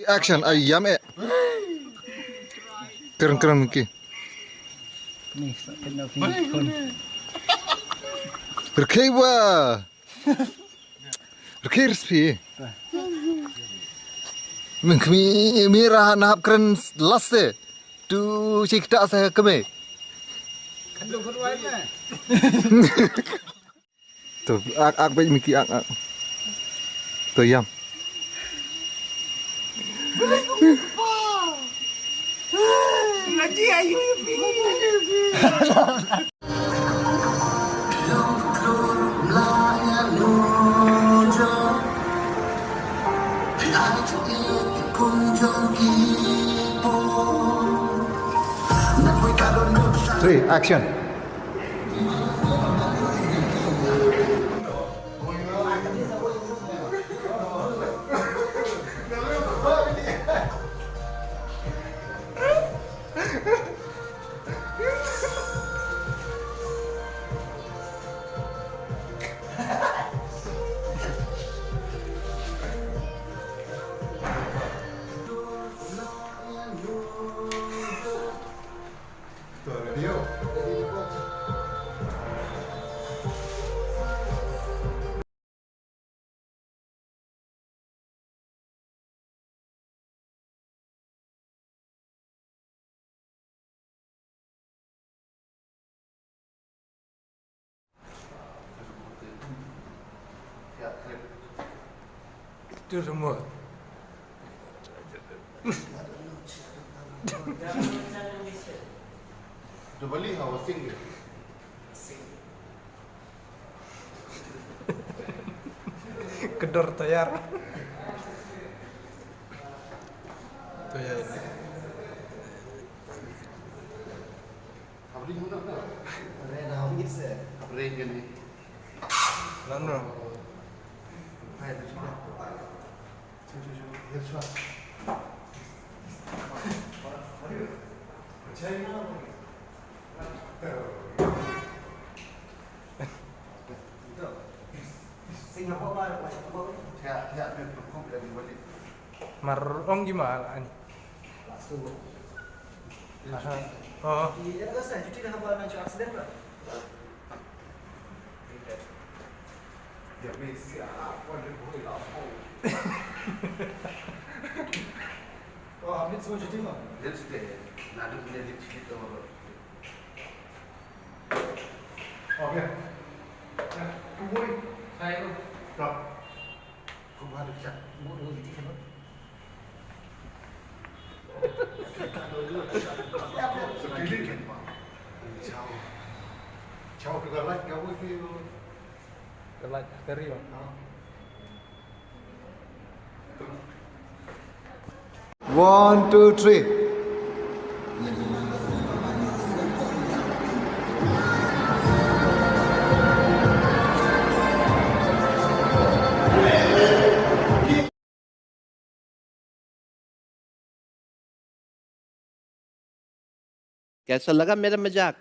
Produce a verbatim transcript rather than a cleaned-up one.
Action, ai ïam eh. Kren kren ki. Ni sa kena fi kun. Rkhei wa. Rkhei rspi. Min khmi mi ra na hap kren last eh. Tu sik ta sa kme. To ak ak bai miki ak ak. To ïam. Three, action. Kedor tayar. Tayar. Lano? Mar ong gimana ani? Aha. Oh. One, two, three. कैसा लगा मेरा मजाक?